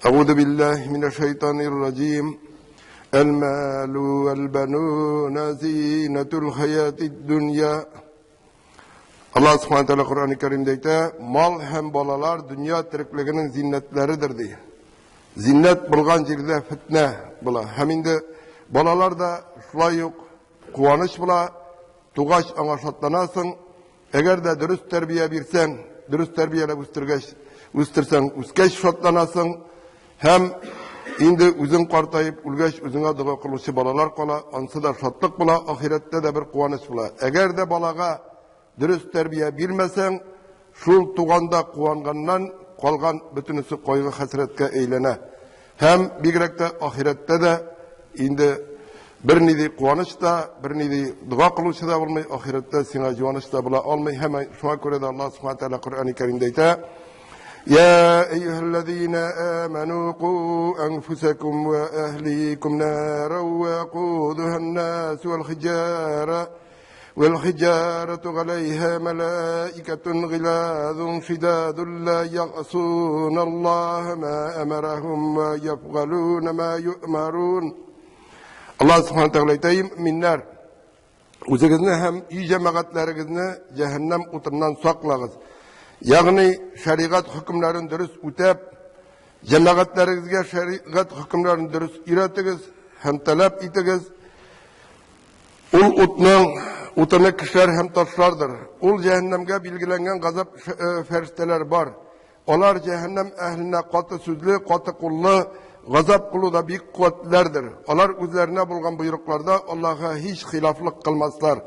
Әгуду биллаһи минәш-шайтанир раҗим. Әл-малу вәл-бануна зинатул хаятид дөнья. Аллаһ Субхану тәгалә Коръән Кәримдә әйтә, мал һәм балалар дөнья тереклегенең зиннәтләредер ди. Зиннәт булган җирдә фитнә була. Һәм инде балалар да шулай ук куаныч була. Тугач аңа шатланасың. Әгәр дә дөрес тәрбия бирсәң, дөрес тәрбияләп үстергәч, үстерсәң, үскәч шатланасың. Һәм инде үзең картаеп үлгәч, үзеңә дога кылучы балалар кала, ансы да шатлык була, ахирәттә дә бер куаныч була. Әгәр дә балага дөрес тәрбия бирмәсәң, шул туганда куанганнан калган бөтенесе кайгы-хәсрәткә әйләнә. Һәм бигрәк тә ахирәттә дә инде бернинди куаныч та, бернинди дога кылучы да булмый, ахирәттә сиңа җуаныч та була алмый. Һәм шуңа күрә дә Аллаһ Субхану тәгалә Коръәни Кәримдә әйтә: "Я әйюһәлләзина аману ку анфусакум ва әһликум нара ва кудухан нас вал хиҗара والحجارة عليها ملائكة غلاظ شداد لا يعصون الله ما أمرهم ويفعلون ما يؤمرون الله سبحانه وتعالى әйтә, мөэминнәр, үзегезне һәм өй җәмәгатьләрегезне җәһәннәм утыннан саклагыз. Ягъни шәригать хөкемнәрен дөрес үтәп, җәмәгатьләрегезгә шәригать хөкемнәрен дөрес өйрәтегез һәм таләп итегез. Ул утның утыны кешеләр һәм ташлардыр. Ул җәһәннәмгә билгеләнгән газап фәрештәләр бар. Алар җәһәннәм әһленә каты сүзле, каты куллы, газап кылуда бик куәтлеләрдер. Алар үзләренә булган боерыкларда Аллаһыга һич хилафлык кылмаслар.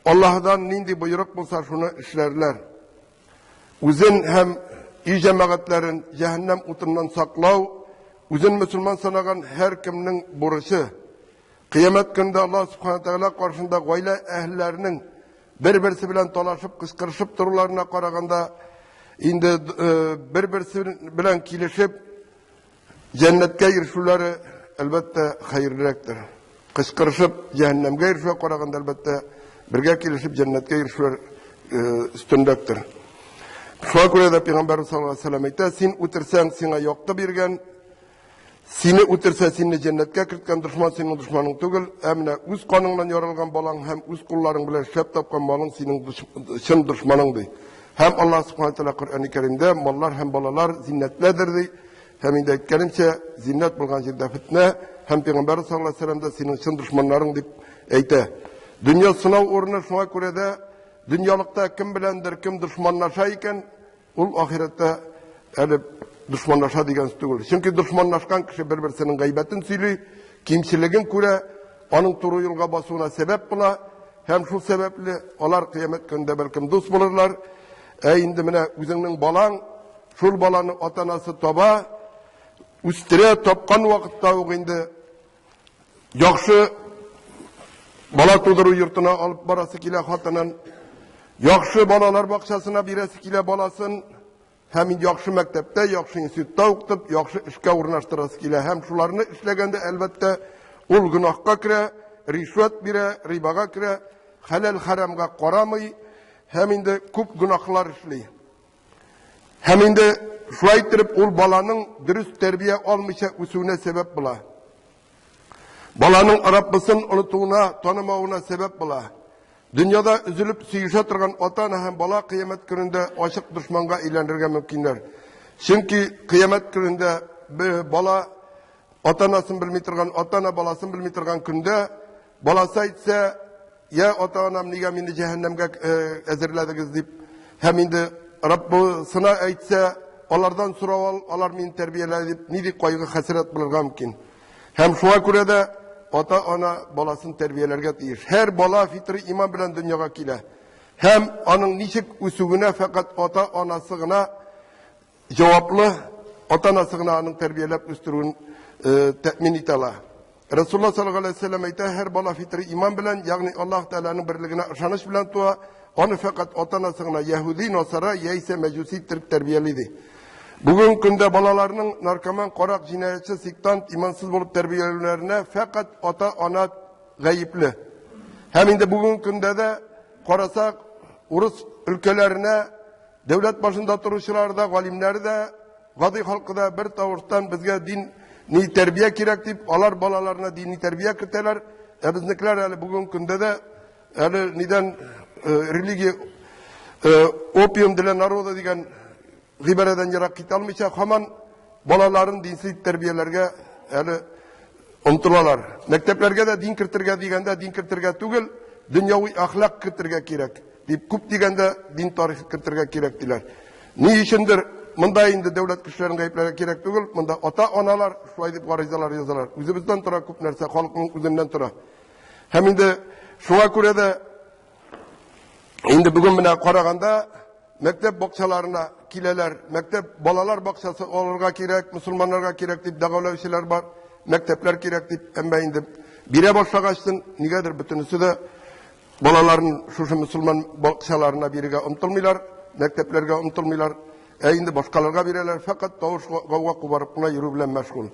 Аллаһыдан нинди боерык булса, шуны эшләрләр. Үзен һәм өй җәмәгатьләрен җәһәннәм утыннан саклау, үзен мөселман санаган һәркемнең бурычы. Кыямәт көнендә Аллаһ Субхана Тәгалә каршында гаилә әһелләренең бер-берсе белән талашып, кычкырышып торуларына караганда, инде э, бер-берсе белән килешеп, җәннәткә ирешүләре, әлбәттә, хәерлерәктер. Кычкырышып җәһәннәмгә ирешүгә караганда, әлбәттә, бергә килешеп җәннәткә ирешүләр э, өстенрәктер. Шуңа күрә дә Пәйгамбәрбез саллаллаһу алейһи ва сәлләм әйтә, син үтерсәң, сиңа якты биргән, Сине үтерсә, сине җәннәткә керткән дошман синең дошманың түгел, ә менә үз каныңнан яралган балаң һәм үз кулларың белән эшләп тапкан малың синең чын дошманың, ди. Һәм Аллаһ Субхану тәгалә Коръәни Кәримдә маллар һәм балалар зиннәтледер, ди. Һәм инде әйткәнемчә, зиннәт булган җирдә фитнә һәм Пәйгамбәр саллаллаһу алейһи вәсәлләм дә синең чын дошманнарың дип әйтә. Дөнья сынау урыны, шуңа күрә дә дөньялыкта кем беләндер кем дошманлаша икән, Ул ахирәттә әле дошманлаша дигән сүз түгел. Чөнки дошманлашкан кеше бер-берсенең гайбәтен сөйли, кимчелеген күрә, аның туры юлга басуына сәбәп була һәм шул сәбәпле алар кыямәт көнендә бәлкем дус булырлар. Ә инде менә үзеңнең балаң, шул баланы ата-анасы таба, үстерә, тапкан вакытта ук инде Яхшы бала тудыру йортына алып барасы килә хатынын. Яхшы балалар бакчасына бирәсе килә баласын. Һәм инде яхшы мәктәптә, яхшы институтта укытып, яхшы эшкә урнаштырасы килә. Һәм шуларны эшләгәндә, әлбәттә, ул гөнаһка керә, ришвәт бирә, рибага керә, хәләл-хәрамга карамый һәм инде күп гөнаһлар эшли. Һәм инде шулай иттереп ул баланың дөрес тәрбия алмыйча үсүенә сәбәп була. Баланың Раббысын онытуына, танымавына сәбәп була. Дөньяда өзелеп сөешә торган ата-ана һәм бала кыямәт көнендә ачык дошманга әйләнергә мөмкиннәр. Чөнки кыямәт көнендә бала ата-анасын белми торган, ата-ана баласын белми торган көндә баласы әйтсә, Я ата-анам, нигә мине җәһәннәмгә әзерләдегез дип, һәм инде Раббысына әйтсә, алардан сорау ал, алар мине тәрбияләде дип, нинди кайгы-хәсрәт булырга мөмкин. Һәм шуңа күрә дә ата-ана баласын тәрбияләргә тиеш. Һәр бала фитри иман белән дөньяга килә. Һәм аның ничек үсүенә фәкать ата-анасы гына Җаваплы ата-анасы гына аның тәрбияләп үстерүен тәэмин итә ала. Расулла саллаллаһу алейһи вәсәлләм әйтә, һәр бала фитри иман белән, ягъни Аллаһ Тәгаләнең берлегенә ышаныч белән туа, аны фәкать ата-анасы гына яһүди, насара яисә мәҗүси иттереп тәрбияли ди. Бүгенге көндә балаларның наркоман, карак, җинаятьче, сектант, имансыз булып тәрбияләнүләренә фәкать ата-ана гаепле. Һәм инде бүгенге көндә дә карасак, урыс өлкәләренә Дәүләт башында торучылар да, галимнәр дә, гади халкы да бер тавыштан безгә дини тәрбия кирәк дип, алар балаларына дини тәрбия кертәләр. Ә безнекеләр әле бүгенге көндә дә әле нидән религия опиум для народа дигән гыйбарәдән ерак китә алмыйча, һаман балаларын динсез тәрбияләргә әле омтылалар. Мәктәпләргә дә дин кертергә дигәндә, дин кертергә түгел, дөньяви әхлак кертергә кирәк дип, күп дигәндә дин тарихы кертергә кирәк диләр. Ни өчендер монда инде дәүләт кешеләрен гаепләргә кирәк түгел, монда ата-аналар шулай дип гаризалар язалар. Үзебездән тора күп нәрсә, халыкның үзеннән тора. Һәм инде шуңа күрә дә инде бүген менә караганда мәктәп бакчаларына киләләр, мәктәп балалар бакчасы алырга кирәк, мөселманнарга кирәк дип дәгъвалаучылар бар, мәктәпләр кирәк дип, әмма инде бирә башлагачтын нигәдер бөтенесе дә балаларын шушы мөселман бакчаларына бирергә омтылмыйлар, мәктәпләргә омтылмыйлар, ә инде башкаларга бирәләр, фәкать тавыш гауга кубарып кына йөрү белән мәшгуль.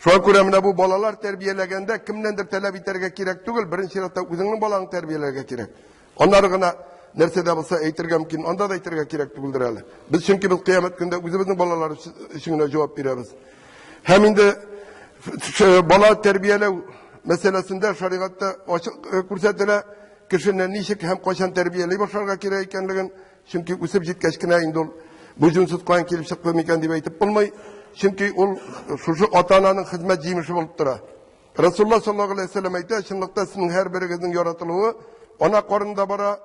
Шуңа күрә менә бу балалар тәрбияләгәндә кемнәндер таләп итәргә кирәк түгел, беренче чиратта үзеңнең балаңны тәрбияләргә кирәк. Аннары гына нәрсә дә булса әйтергә мөмкин, анда да әйтергә кирәк түгелдер әле. Без чөнки без кыямәт көндә үзебезнең балалар өчен генә җавап бирәбез. Һәм инде бала тәрбияләү мәсьәләсендә шәригатьтә ачык күрсәтелә, кешене ничек һәм кайчан тәрбияли башларга кирәк икәнлеген, чөнки үсеп җиткәч кенә инде ул бу җүнсез каян килеп чыкты микән дип әйтеп булмый, чөнки ул шушы ата-ананың хезмәт җимеше булып тора. Расулла саллаллаһу алейһи вәсәлләм әйтә, чынлыкта сезнең һәрберегезнең яратылуы ана карынында бара,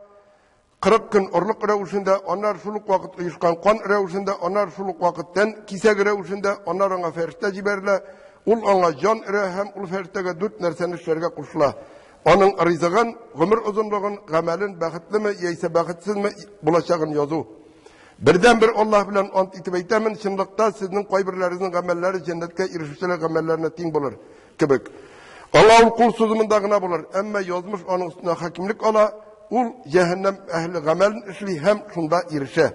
40 көн орлык рәвешендә, аннары шул ук вакыт оешкан кан рәвешендә, аннары шул ук вакыт тән кисәге рәвешендә, аннары аңа фәрештә җибәрелә, ул аңа җан өрә һәм ул фәрештәгә дүрт нәрсәне эшләргә кушыла. Аның ризыгын, гомер озынлыгын, гамәлен, бәхетлеме яисә бәхетсезме булачагын язу. Бердән-бер Аллаһ белән ант итеп әйтәмен, чынлыкта сезнең кайберләрегезнең гамәлләре җәннәткә ирешүчеләр гамәлләренә тиң булыр кебек. Аңа ул кул сузымында гына булыр, әмма язмыш аның өстенә хакимлек ала, ул җәһәннәм әһле гамәлен эшли һәм шунда ирешә.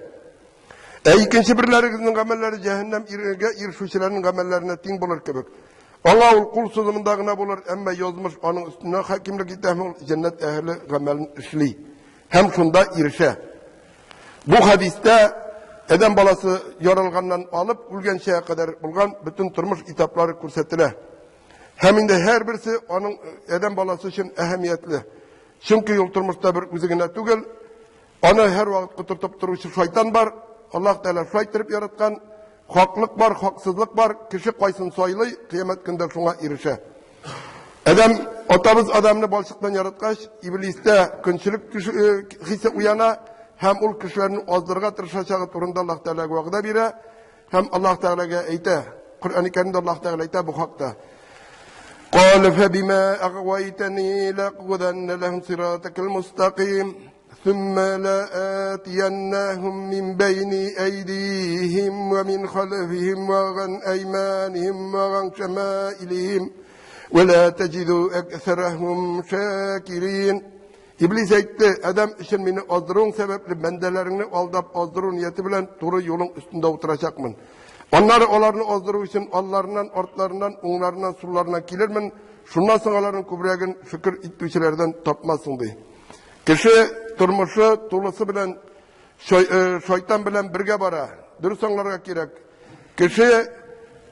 Ә икенче берләрегезнең гамәлләре җәһәннәм ирегә ирешүчеләрнең гамәлләренә тиң булыр кебек. Аңа ул кул сузымында гына булыр, әмма язмыш аның өстенә хакимлек итә һәм ул җәннәт әһле гамәлен эшли һәм шунда ирешә. Бу хәдистә адәм баласы яралганнан алып үлгәнчә кадәр булган бөтен тормыш этаплары күрсәтелә. Һәм инде һәрберсе аның адәм баласы өчен әһәмиятле. Чөнки ул тормышта бер үзе генә түгел, аны һәрвакыт котыртып торучы шайтан бар. Аллаһ Тәгалә шулай иттереп яраткан. Хаклык бар, хаксызлык бар. Кеше кайсын сайлый, кыямәт көндә шуңа ирешә. Адәм, атабыз Адамны балчыктан яраткач, иблистә көнчелек хисе уяна һәм ул кешеләрне аздырырга тырышачагы турында Аллаһ Тәгаләгә вәгъдә бирә һәм Аллаһ Тәгаләгә әйтә. Коръән Кәримдә Аллаһ Тәгалә әйтә бу хакта. قال فبما أغويتني لأقعدن لهم صراطك المستقيم ثم لآتينهم من بين أيديهم ومن خلفهم وعن أيمانهم وعن شمائلهم ولا تجد أكثرهم شاكرين. Иблис әйтте, Адәм өчен мине аздыруың сәбәпле бәндәләреңне алдап аздыру нияте белән туры юлың өстендә утырачакмын. Аннары аларны аздыру өчен алларыннан, артларыннан, уңнарыннан, сулларыннан килермен, шуннан соң аларның күбрәген шөкер итүчеләрдән тапмассың, ди. Кеше тормышы тулысы белән шайтан белән бергә бара. Дөрес аңларга кирәк. Кеше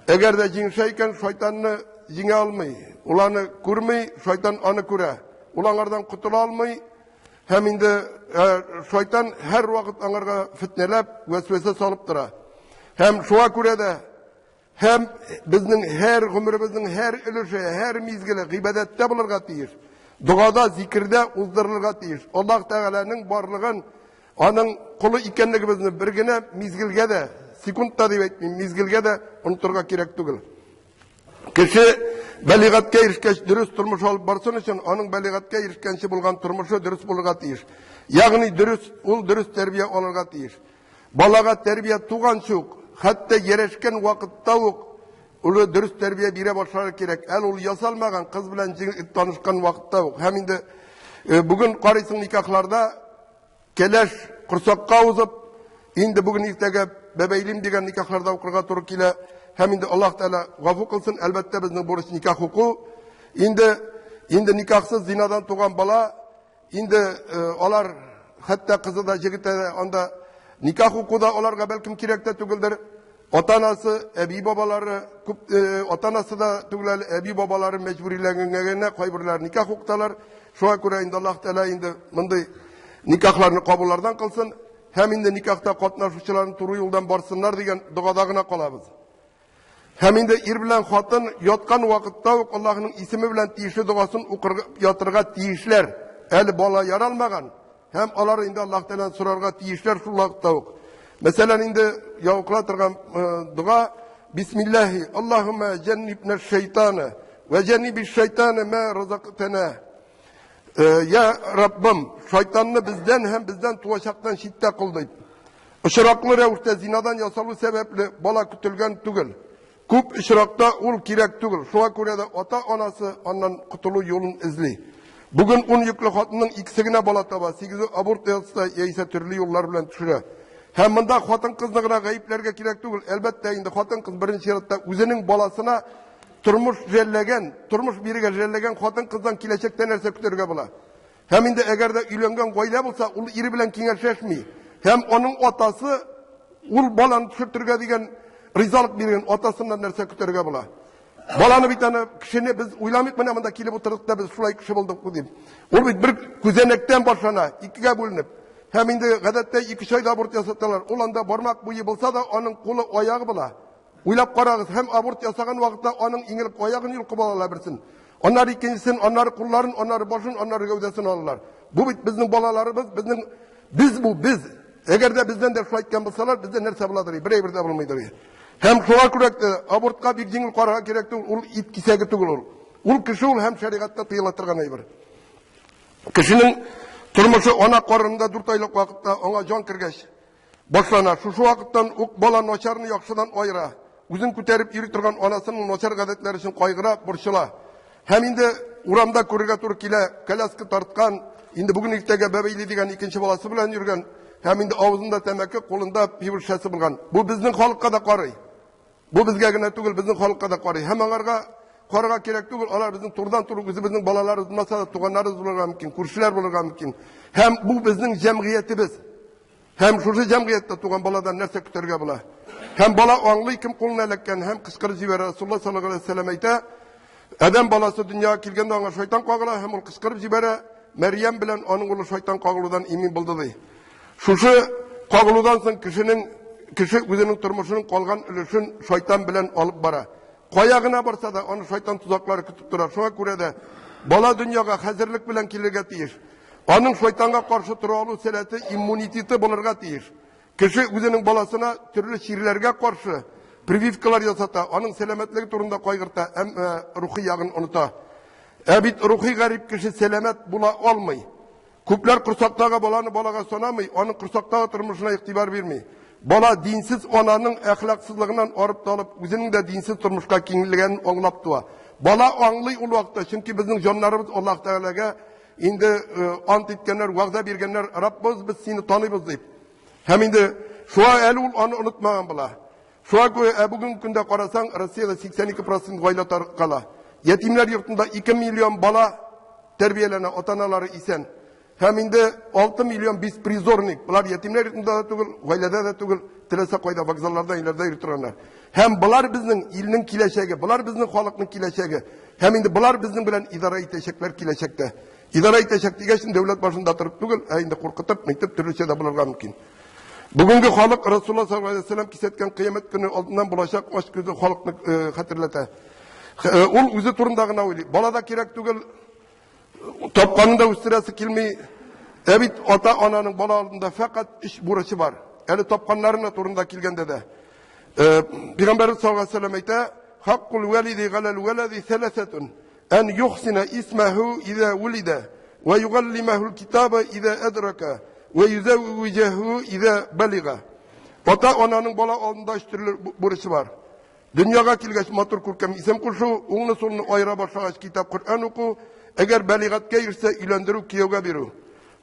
әгәр дә җиңсә икән, шайтанны җиңә алмый. Ул аны күрми, шайтан аны күрә. Ул аңардан котыла алмый. Һәм инде шайтан һәрвакыт аңарга фетнәләп, вәсвәсә салып тора. Һәм шуңа күрә дә һәм безнең һәр гомеребезнең һәр өлеше, һәр мизгеле гыйбадәттә булырга тиеш. Догада, зикердә уздырылырга тиеш. Аллаһ Тәгаләнең барлыгын, аның колы икәнлегебезне бер генә мизгелгә дә, секундта дип әйтмим, мизгелгә дә онытырга кирәк түгел. Кеше бәлигатькә ирешкәч дөрес тормыш алып барсын өчен, аның бәлигатькә ирешкәнче булган тормышы дөрес булырга тиеш. Ягъни дөрес, ул дөрес тәрбия алырга тиеш. Балага тәрбия туганчы ук, хәтта ярәшкән вакытта ук улы дөрес тәрбия бирә башларга кирәк. Әле ул ясалмаган кыз белән танышкан вакытта ук. Һәм инде бүген карыйсың никахларда кәләш корсакка узып, инде бүген иртәгә бәбәйлим дигән никахларда укырга туры килә. Һәм инде Аллаһ Тәгалә гафу кылсын, әлбәттә безнең бурыч никах уку. Инде никахсыз зинадан туган бала инде алар хәтта кызы да җегете дә анда никах уку да аларга бәлкем кирәк тә түгелдер. Ата-анасы, әби-бабалары, күп ата-анасы да түгел әле, әби-бабалары мәҗбүриләгәнгә генә кайберләре никах укыталар. Шуңа күрә инде Аллаһ Тәгалә инде мондый никахларны кабуллардан кылсын һәм инде никахта катнашучыларны туры юлдан барсыннар дигән догада гына калабыз. Һәм инде ир белән хатын яткан вакытта ук Аллаһның исеме белән тиешле догасын укырга ятырга тиешләр. Әле бала яралмаган һәм алар инде Аллаһ Тәгаләдән сорарга тиешләр шул вакытта ук. Мәсәлән, инде укыла торган дога Бисмиллаһи, Аллаһумма җәннибна шайтана вә җәнниби шайтана ма разактана. Я Раббым, шайтанны бездән һәм бездән туачактан читтә кыл дип. Очраклы рәвештә зинадан ясалу сәбәпле бала көтелгән түгел. Күп очракта ул кирәк түгел. Шуңа күрә дә ата-анасы аннан котылу юлын эзли. Бүген ун йөкле хатынның икесе генә бала таба, сигезе аборт ясата яисә төрле юллар белән төшерә. Һәм монда хатын-кызны гына гаепләргә кирәк түгел. Әлбәттә инде хатын-кыз беренче чиратта үзенең баласына тормыш жәлләгән, тормыш бирергә жәлләгән хатын-кыздан киләчәктә нәрсә көтәргә була? Һәм инде әгәр дә өйләнгән гаилә булса, ул ире белән киңәшләшми. Һәм аның атасы ул баланы төшертергә дигән ризалык биргән атасыннан нәрсә көтәргә була? Баланы бит аны кешене без уйламыйк менә монда килеп утырдык та без шулай кеше булдык дип. Ул бит бер күзәнәктән башлана, икегә бүленеп. Һәм инде гадәттә ике айда аборт ясаталар. Ул анда бармак буе булса да, аның кулы, аягы була. Уйлап карагыз, һәм аборт ясаган вакытта аның иң элек аягын йолкып алалар берсен. Аннары икенчесен, аннары кулларын, аннары башын, аннары гәүдәсен алалар. Бу бит безнең балаларыбыз, безнең без бу, без. Әгәр дә бездән дә шулай иткән булсалар, бездә нәрсә буладыр? Бер әйбер дә булмыйдыр. Һәм шуңа күрә дә абортка бик җиңел карарга кирәк түгел, ул ит кисәге түгел ул. Ул кеше ул һәм шәригатьтә тыела торган әйбер. Кешенең тормышы ана карынында 4 айлык вакытта аңа җан кергәч башлана. Шушы вакыттан ук бала начарны яхшыдан аера. Үзен күтәреп йөри торган анасының начар гадәтләре өчен кайгыра, борчыла. Һәм инде урамда күрергә туры килә, коляска тарткан, инде бүген иртәгә бәбәйли дигән икенче баласы белән йөргән, һәм инде авызында тәмәке, кулында пиво шешәсе булган. Бу безнең халыкка да карый. Бу безгә генә түгел, безнең халыкка да карый. Һәм аңарга карарга кирәк түгел, алар безнең турыдан-туры үзебезнең балаларыбыз булмаса да, туганнарыбыз булырга мөмкин, күршеләр булырга мөмкин. Һәм бу безнең җәмгыятебез. Һәм шушы җәмгыятьтә туган баладан нәрсә көтәргә була? Һәм бала аңлый, кем кулына эләккән, һәм кычкырып җибәрә. Расулулла саллаллаһу алейһи вәсәлләм әйтә, Адәм баласы дөньяга килгәндә аңа шайтан кагыла һәм ул кычкырып җибәрә. Мәрьям белән аның улы шайтан кагылудан имин булды ди. Шушы кагылудан соң кешенең кеше үзенең тормышының калган өлешен шайтан белән алып бара. Кая гына барса да, аны шайтан тозаклары көтеп тора. Шуңа күрә дә бала дөньяга хәзерлек белән килергә тиеш. Аның шайтанга каршы тора алу сәләте, иммунитеты булырга тиеш. Кеше үзенең баласына төрле чирләргә каршы прививкалар ясата, аның сәламәтлеге турында кайгырта, әмма рухи ягын оныта. Ә бит рухи гарип кеше сәламәт була алмый. Күпләр корсактагы баланы балага санамый, аның корсактагы тормышына игътибар бирми. Бала динсез ананың әхлаксызлыгыннан арып талып, үзенең дә динсез тормышка киңлегәнен аңлап туа. Бала аңлый ул вакытта, чөнки безнең җаннарыбыз Аллаһ Тәгаләгә инде ант иткәннәр, вәгъдә биргәннәр, Раббыбыз, без сине таныйбыз дип. Һәм инде шуңа әле ул аны онытмаган була. Шуңа күрә ә бүгенге көндә карасаң, Россиядә 82% гаилә таркала. Ятимнәр йортында 2 миллион бала тәрбияләнә, ата-аналары исән. Һәм инде 6 миллион беспризорник. Болар ятимнәр йортында да түгел, гаиләдә дә түгел, теләсә кайда вокзалларда, өйләрдә йөри торганнар. Һәм болар безнең илнең киләчәге, болар безнең халыкның киләчәге. Һәм инде болар безнең белән идарә итәчәкләр киләчәктә. Идарә итәчәк дигәч, дәүләт башында торып түгел, ә инде куркытып, нитеп төрлечә дә булырга мөмкин. Бүгенге халык Расулулла саллаллаһу алейһи вәсәлләм кисәткән кыямәт көне алдыннан булачак ач күзле халыкны хәтерләтә. Ул үзе турында гына уйлый. Бала да кирәк түгел, тапканын да үстерәсе килми. Ә бит ата-ананың бала алдында фәкать өч бурычы бар. Әле тапканнарына турында килгәндә дә. Пәйгамбәрбез саллаллаһу алейһи вәсәлләм әйтә, Хаккул валиди галәл валади сәләсәтун. Ән юхсина исмәһу иза вулида, вә югаллимәһул китаба иза әдрака, вә юзәввиҗәһу иза балига. Ата-ананың бала алдында өч төрле бурычы бар. Дөньяга килгәч матур күркәм исем кушу, уңны-сулны аера башлагач китап Коръән уку, әгәр бәлигатькә ирешсә өйләндерү, кияүгә бирү.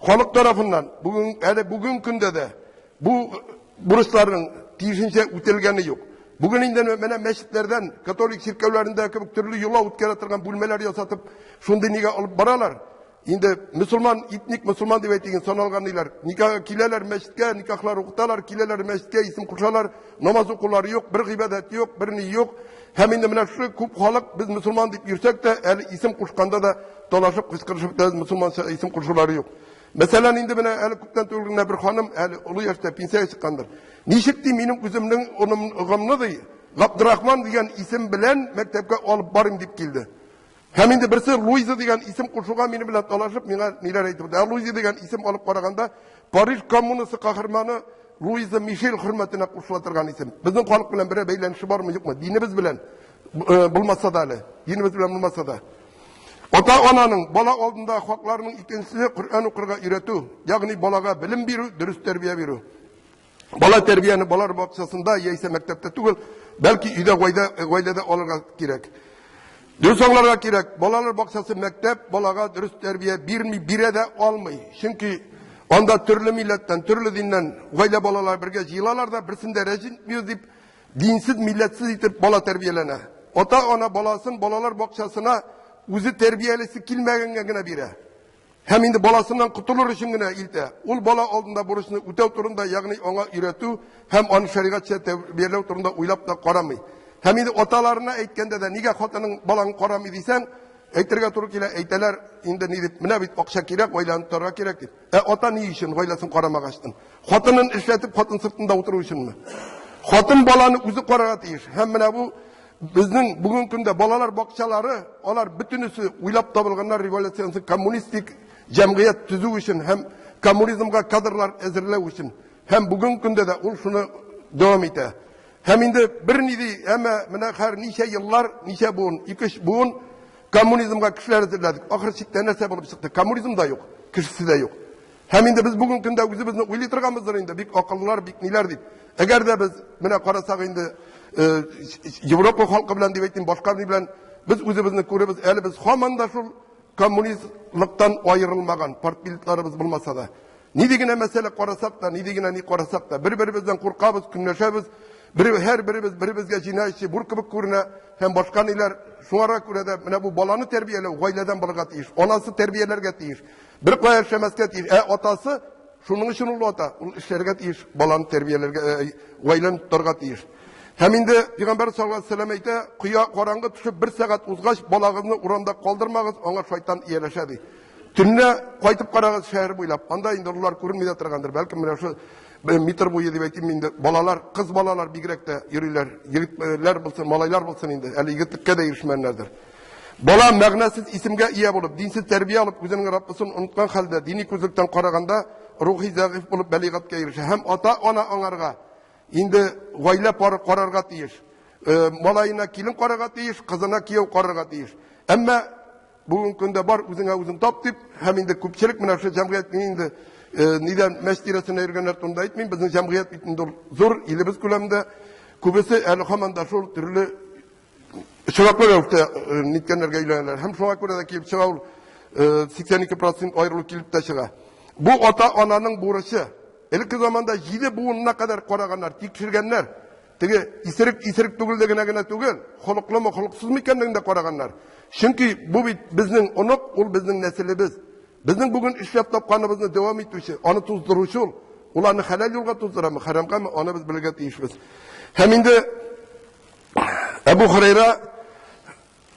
Халык тарафыннан бүген әле бүген көндә дә бу бурычларның тиешенчә үтәлгәне юк. Бүген инде менә мәчетләрдән, католик чиркәүләрендә кебек төрле йола үткәрә торган бүлмәләр ясатып, шундый нигә алып баралар. Инде мөселман, этник мөселман дип әйтик, саналган ниләр. Никахка киләләр мәчеткә, никахлар укыталар, киләләр мәчеткә, исем кушалар, намаз укулары юк, бер гыйбадәт юк, бер ни юк. Һәм инде менә шушы күп халык без мөселман дип йөрсәк тә, әле исем кушканда да талашып, кычкырышып бетәбез, мөселманча исем кушулары юк. Мәсәлән, инде менә әле күптән түгел генә бер ханым, әле олы яшьтә пенсиягә чыккандыр. Ничек ди минем үземнең оныгымны ди, Габдрахман дигән исем белән мәктәпкә алып барыйм дип килде. Һәм инде берсе Луиза дигән исем кушуга минем белән талашып, миңа ниләр әйтеп Ә Луиза дигән исем алып караганда, Париж коммунасы каһарманы Луиза Мишель хөрмәтенә кушыла торган исем. Безнең халык белән берәр бәйләнеше бармы, юкмы? Динебез белән булмаса да әле. Динебез белән булмаса да. Ата-ананың бала алдында хакларының икенчесе Коръән укырга өйрәтү, ягъни балага белем бирү, дөрес тәрбия бирү. Бала тәрбияне балалар бакчасында яисә мәктәптә түгел, бәлки өйдә гаиләдә алырга кирәк. Дөрес аңларга кирәк, балалар бакчасы мәктәп балага дөрес тәрбия бирми, бирә дә алмый. Чөнки анда төрле милләттән, төрле диннән гаилә балалары бергә җыелалар да, берсен дә рәнҗетмибез дип, динсез, милләтсез итеп бала тәрбияләнә. Ата-ана баласын балалар бакчасына үзе тәрбиялисе килмәгәнгә генә бирә. Һәм инде баласыннан котылыр өчен генә илтә. Ул бала алдында бурычны үтәү турында, ягъни аңа өйрәтү һәм аны шәригатьчә тәрбияләү турында уйлап та карамый. Һәм инде аталарына әйткәндә дә, нигә хатының балаңны карамый дисәң, әйтергә туры килә, әйтәләр, инде ни дип, менә бит акча кирәк, гаиләне тотарга кирәк дип. Ә ата ни өчен гаиләсен карамагачтын? Хатынын эшләтеп, хатын сыртында утыру өченме? Хатын баланы үзе карарга тиеш. Һәм менә бу безнең бүгенге көндә балалар бакчалары, алар бөтенесе уйлап табылганнар революциянең коммунистик җәмгыять төзү өчен һәм коммунизмга кадрлар әзерләү өчен. Һәм бүгенге көндә дә ул шуны дәвам итә. Һәм инде берни ди, әмма менә хәзер ничә еллар, ничә буын, ике-өч буын коммунизмга кешеләр әзерләдек. Ахыр чиктә нәрсә булып чыкты? Коммунизм да юк, кешесе дә юк. Һәм инде без бүгенге көндә үзебезне уйлый торганбыздыр инде, бик акыллылар, бик ниләр дип. Әгәр дә без менә карасак инде Европа халкы белән дип әйтим, башка ни белән без үзебезне күребез, әле без һаман да шул коммунистлыктан аерылмаган партбилетларыбыз булмаса да. Нинди генә мәсьәлә карасак та, нинди генә ни карасак та, бер-беребездән куркабыз, көнләшәбез, бер, һәр беребез беребезгә җинаятьче бур кебек күренә һәм башка ниләр. Шуңарга күрә дә менә бу баланы тәрбияләү гаиләдән булырга тиеш, анасы тәрбияләргә тиеш. Бер кая эшләмәскә тиеш. Ә атасы шуның өчен ул ата, ул эшләргә тиеш, баланы тәрбияләргә, гаиләне тотарга тиеш. Һәм инде Пәйгамбәр саллаллаһу алейһи вәсәлләм әйтә, коя караңгы төшеп бер сәгать узгач, балагызны урамда калдырмагыз, аңа шайтан ияләшә ди. Төнлә кайтып карагыз шәһәр буйлап. Анда инде олылар күренми дә торгандыр. Бәлкем менә шул метр буе дип әйтим инде, балалар, кыз балалар бигрәк тә йөриләр. Егетләр булсын, малайлар булсын инде, әле егетлеккә дә ирешмәгәннәрдер. Бала мәгънәсез исемгә ия булып, динсез тәрбия алып, үзенең Раббысын оныткан хәлдә, дини күзлектән караганда, рухи зәгыйфь булып бәлигатькә ирешә. Һәм ата-ана аңарга инде гаилә пары карарга тиеш. Малаена килен карарга тиеш, кызына кияү карарга тиеш. Әмма бүгенге көндә бар үзеңә үзең тап дип, һәм инде күпчелек менә шул җәмгыять мин инде нидән мәчет тирәсендә йөргәннәр турында әйтмим, безнең җәмгыять бит инде зур, илебез күләмендә күбесе әле һаман да шул төрле очраклы рәвештә ниткәннәргә өйләнәләр. Һәм шуңа күрә дә килеп чыга ул 82% аерылу килеп тә чыга. Бу ата-ананың бурычы. Элекке заманда 7 буынына кадәр караганнар, тикшергәннәр. Теге исерек исерек түгеллегенә генә түгел, холыклымы, холыксызмы икәнлеген дә караганнар. Чөнки бу бит безнең онык, ул безнең нәселебез. Безнең бүген эшләп тапканыбызны дәвам итүче, аны туздыручы ул. Ул аны хәләл юлга туздырамы, хәрамгамы, аны без белергә тиешбез. Һәм инде Әбу Хурайра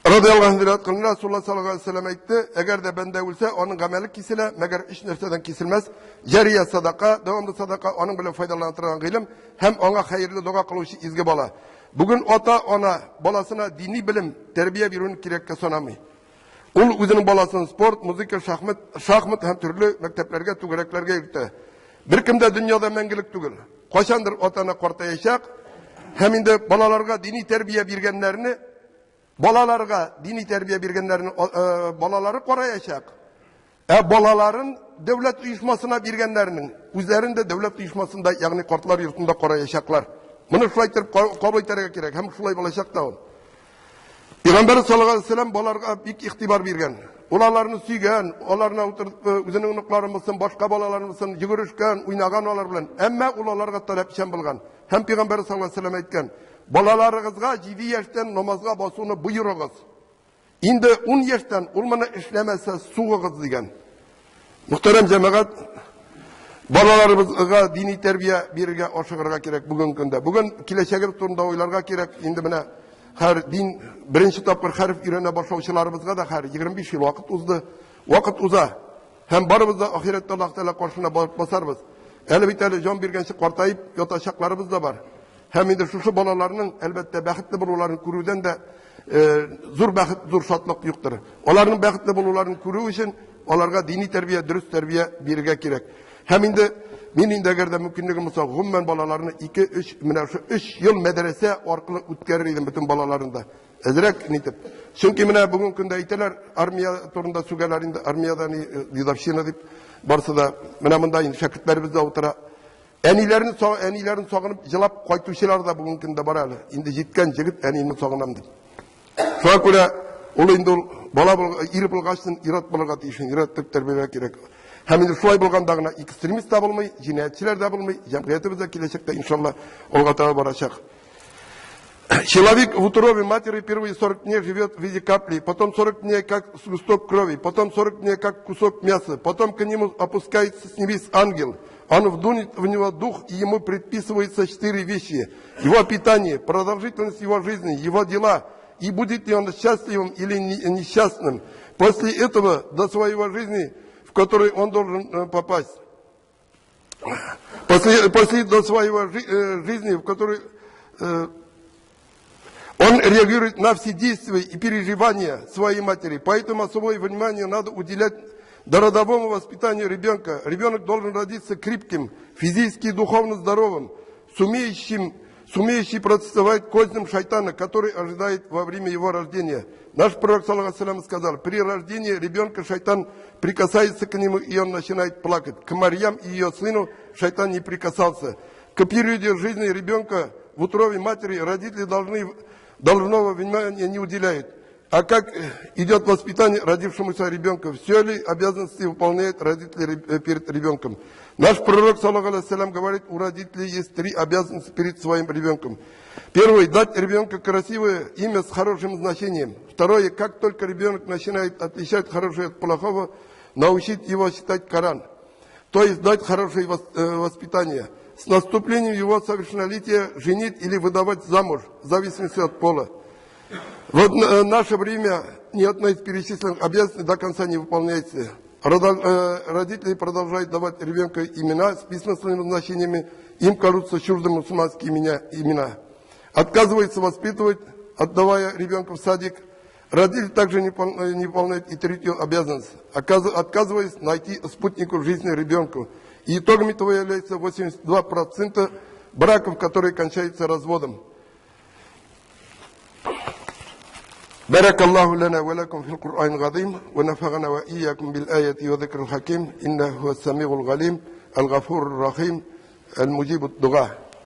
радиаллаһу анһу риваять кылына, Расулуллаһ саллаллаһу алейһи вәсәлләм әйтте, әгәр дә бәндә үлсә, аның гамәле киселә, мәгәр өч нәрсәдән киселмәс: җәрия садака, дәвамлы садака, аның белән файдалана торган гыйлем һәм аңа хәерле дога кылучы изге бала. Бүген ата-ана баласына дини белем, тәрбия бирүне кирәккә санамый. Ул үзенең баласын спорт, музыка, шахмат, шахмат һәм төрле мәктәпләргә, түгәрәкләргә йөртә. Беркем дә дөньяда мәңгелек түгел. Кайчандыр ата-ана картаячак һәм инде балаларга дини тәрбия биргәннәрне, балаларга дини тәрбия биргәннәрне балалары караячак. Ә балаларын дәүләт оешмасына биргәннәрнең үзләрен дә дәүләт оешмасында, ягъни картлар йортында караячаклар. Моны шулай итеп кабул итәргә кирәк һәм шулай булачак та ул. Пәйгамбәр саллаллаһу алейһи вәсәлләм балаларга бик игътибар биргән. Ул аларны сөйгән, аларны утыртып, үзенең оныкларын булсын, башка балаларын булсын, йөгерешкән, уйнаган алар белән. Әмма ул аларга таләпчән булган. Һәм Пәйгамбәр саллаллаһу алейһи вәсәлләм әйткән: "Балаларыгызга 7 яшьтән намазга басуны боерыгыз." Инде 10 яшьтән ул моны эшләмәсә, сугыгыз дигән. Мөхтәрәм җәмәгать, балаларыбызга дини тәрбия бирергә ашыгырга кирәк бүгенге көндә. Бүген киләчәгебез турында уйларга кирәк. Инде менә һәр дин беренче тапкыр хәреф өйрәнә башлаучыларыбызга да һәр 25 ел вакыт узды. Вакыт уза. Һәм барыбыз да ахирәттә Аллаһ Тәгалә каршына барып басарбыз. Әле бит әле җан биргәнче картаеп ятачакларыбыз да бар. Һәм инде шушы балаларның, әлбәттә, бәхетле булуларын күрүдән дә зур бәхет, зур шатлык юктыр. Аларның бәхетле булуларын күрү өчен аларга дини тәрбия, дөрес тәрбия бирергә кирәк. Һәм инде мин инде әгәр дә мөмкинлегем булса, гомумән балаларны 2, 3, менә шушы 3 ел мәдрәсә аркылы үткәрер идем бөтен балаларны да. Әзрәк нитеп. Чөнки менә бүгенге көндә әйтәләр, армия турында сүгәләр инде, армиядә ни дедовщина дип барсы да. Менә монда инде шәкертләребез дә утыра. Әниләрен, әниләрен сагынып җылап кайтучылар да бүгенге көндә бар әле. Инде җиткән җегет әниемне сагынам дип. Шуңа күрә ул инде ул бала бул, ир булгачын ир-ат булырга тиеш, ир-ат дип тәрбияләргә кирәк. Һәм инде шулай булганда гына экстремист та булмый, җинаятьчеләр дә булмый, җәмгыятебез дә киләчәктә иншалла алга таба барачак. Человек в утробе матери первые 40 дней живет в виде капли, потом 40 дней как сгусток крови, потом 40 дней как кусок мяса, потом к нему опускается с небес ангел. Он вдунет в него дух, и ему предписывается четыре вещи. Его питание, продолжительность его жизни, его дела, и будет ли он счастливым или несчастным. После этого до своего жизни, в которой он должен попасть. После до своего жизни, в которой он реагирует на все действия и переживания своей матери. Поэтому особое внимание надо уделять дородовому воспитанию ребенка. Ребенок должен родиться крепким, физически и духовно здоровым, сумеющий противостоять козням шайтана, который ожидает во время его рождения. Наш пророк, саллаллаху сказал, при рождении ребенка шайтан прикасается к нему, и он начинает плакать. К Марьям и ее сыну шайтан не прикасался. К периоду жизни ребенка в утробе матери родители должного внимания не уделяют. А как идет воспитание родившемуся ребенка? Все ли обязанности выполняют родители перед ребенком? Наш пророк, саллаллаху алейхи говорит, у родителей есть три обязанности перед своим ребенком. Первое, дать ребенку красивое имя с хорошим значением. Второе, как только ребенок начинает отличать хорошее от плохого, научить его читать Коран. То есть дать хорошее воспитание. С наступлением его совершеннолетия женить или выдавать замуж, в зависимости от пола. Вот наше время ни одна из перечисленных обязанностей до конца не выполняется. Родители продолжают давать ребенку имена с бессмысленными значениями, им кажутся чуждым мусульманские имена. Отказываются воспитывать, отдавая ребенка в садик. Родители также не выполняют и третью обязанность, отказываясь найти спутнику жизни ребенку. И итогом этого является 82% браков, которые кончаются разводом. بارك الله لنا ولكم في القرآن العظيم ونفعنا وإياكم بالآية وذكر الحكيم إنه هو السميع العليم الغفور الرحيم المجيب الدعاء.